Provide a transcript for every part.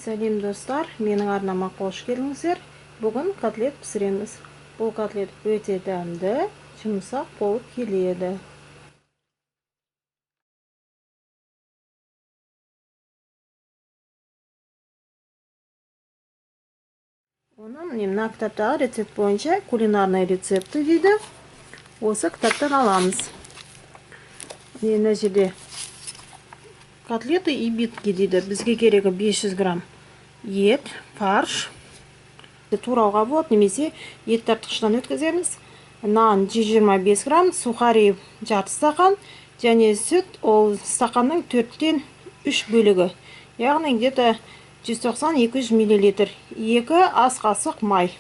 Сәлем достар, менің арнама қош келдіңіздер. Бүгін котлет пісіреміз. Бұл котлет өте дәмді, жұмсақ болып келеді. Оны мына кітаптағы рецепт бойынша кулинарный рецепті дейді. Осы кітаптан аламыз. Мына жерде котлеты и битки дейді. Бізге керегі 500 грамм ет, фарш. Турауға болады, немесе ет тартқыштан өткіземіз. Нан 125 грамм, сухари жарты стақан, және сүт, ол стақанның 4-тен 3 бөлігі. Яғни где-то 190-200 миллилитр. 2 ас қасық май.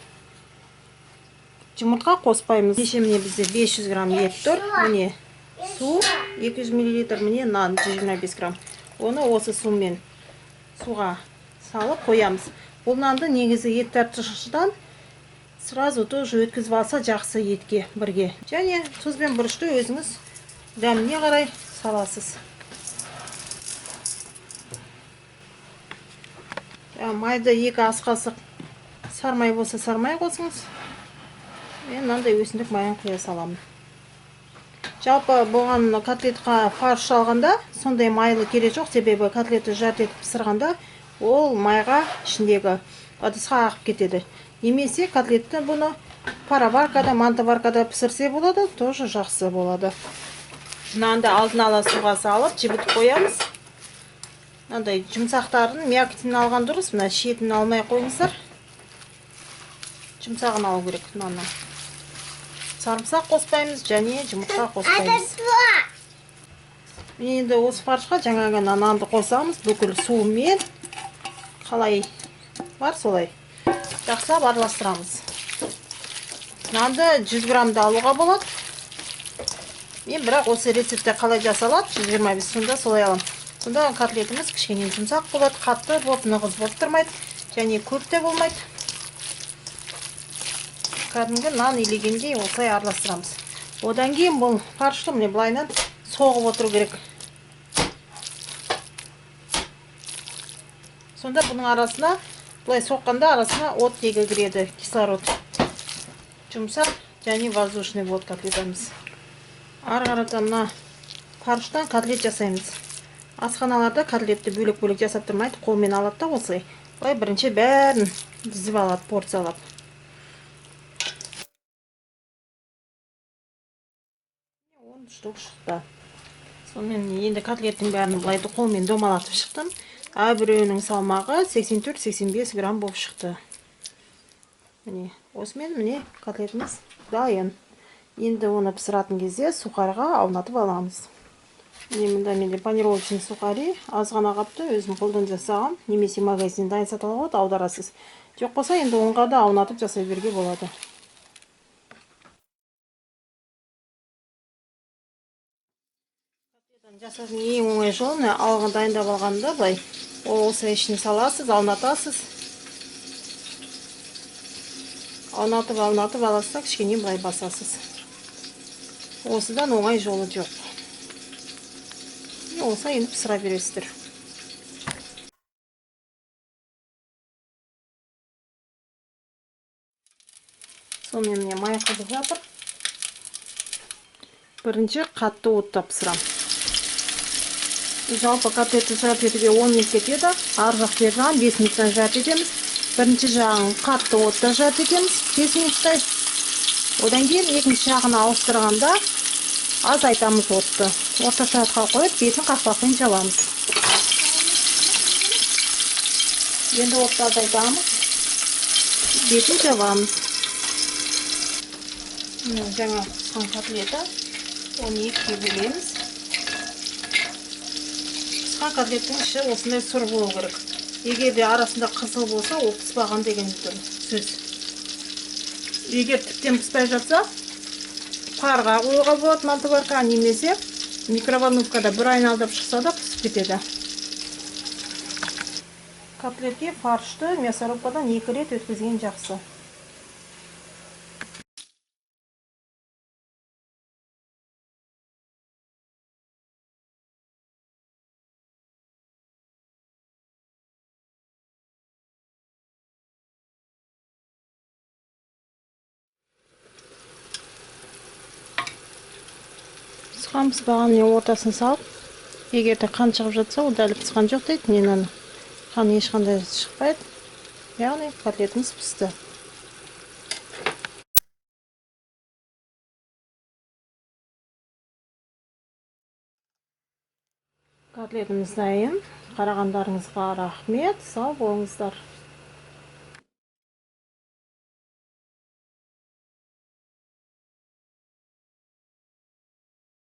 Жұмыртқа қоспаймыз. Кеше міне бізде 500 грамм ет тұр. Міне су 200 миллилитр, міне нан 125 грамм. Оны осы сумен суға салып қоямыз. Бұл нанды негізі ет тартқыштан сразу тоже өткізіп алса жақсы етке бірге. Және тұз бен бұрышты өзіңіз дәміне қарай саласыз. Майды 2 ас қасық сармай болса сармай қосыңыз. Мен мынандай өсімдік майын құя саламын. Жалпы бұған котлетқа фарш алғанда сондай майлы керек жоқ, себебі котлетті жарты етіп пісірғанда ол майға ішіндегі ыдысқа ағып кетеді. Немесе котлетті бұны пароваркада, мантоваркада пісірсе болады, тоже жақсы болады. Нанды алдын ала суға салып жібітіп қоямыз. Мынандай жұмсақтарын мякотін алған дұрыс, мына шетін алмай қойыңыздар. Жұмсағын алу керек нанның. Сарымсақ қоспаймыз және жұмыртқа қоспаймыз. Енді осы фаршқа жаңағы нанды қосамыз, бүкіл суымен қалай бар солай жақсылап араластырамыз. Нанды 100 граммды алуға болады. Мен бірақ осы рецептте қалай жасалады 125 сонда солай аламын. Сонда котлетіміз кішкене жұмсақ болады, қатты болып, нығыз болып тұрмайды және көп те болмайды. Кәдімгі нан илегендей осылай араластырамыз. Одан кейін бұл фаршты міне былайынан соғып отыру керек. Сонда бұның арасына былай соққанда арасына оттегі кіреді, кислород. Жұмсақ және воздушный болады котлетіміз. Ары қарата мына фарштан котлет жасаймыз. Асханаларда котлетті бөлек-бөлек жасап тұрмайды, қолмен алады да осылай. Былай бірінші бәрін дізіп алады, порциялап. Штук шықты. Сонымен енді котлеттің бәрін былай қолмен домалатып шықтым. Әрбіреуінің салмағы 84-85 грамм болып шықты. Міне, осымен міне котлетіміз дайын. Енді оны пісіретін кезде сухарға аунатып аламыз. Міне мында менде панировочный сухари аз ғана қапты, өзім қолдан жасағам, немесе магазиннен дайын сатып алуға болады, аударасыз. Жоқ болса енді ұнға да аунатып жасай беруге болады. Жасаудың ең оңай жолы, алған дайындап алғанда былай осы ішіне саласыз, аунатасыз. Аунатып, аунатып аласыз да кішкене былай басасыз. Осыдан оңай жолы жоқ. Осылай енді пісіре бересіздер. Сонымен міне май қызып жатыр. Бірінші қатты отта пісіремін. Жалпы котлетті жарты етуге 10 минут кетеді. Ар жақ бер жағын 5 минуттан жарты етеміз. Бірінші жағын қатты отта жарты етеміз 5 минуттай. Одан кейін екінші жағын ауыстырғанда азайтамыз отты. Орташа отқа қойып бетін қақпақпен жабамыз. Енді отты азайтамыз. Бетін жабамыз. Міне жаңа піскен котлеті. Оны екіге бөлеміз. Котлеттің іші осындай сұр болу керек. Егер де арасында қызыл болса, ол піспаған деген сөз. Егер тіптен піспай жатса, парға қоюға болады, мантоварка, немесе микроволновкада бір айналдырып шықса да пісіп кетеді. Котлетке фаршты мясорубкадан 2 рет өткізген жақсы. Пысқан пыспаған міне ортасын салып, егер де қан шығып жатса, ол әлі пысқан жоқ дейді. Міне қан ешқандай шықпайды. Яғни котлетіміз пісті. Котлетіміз дайын. Қарағандарыңызға рахмет. Сау болыңыздар.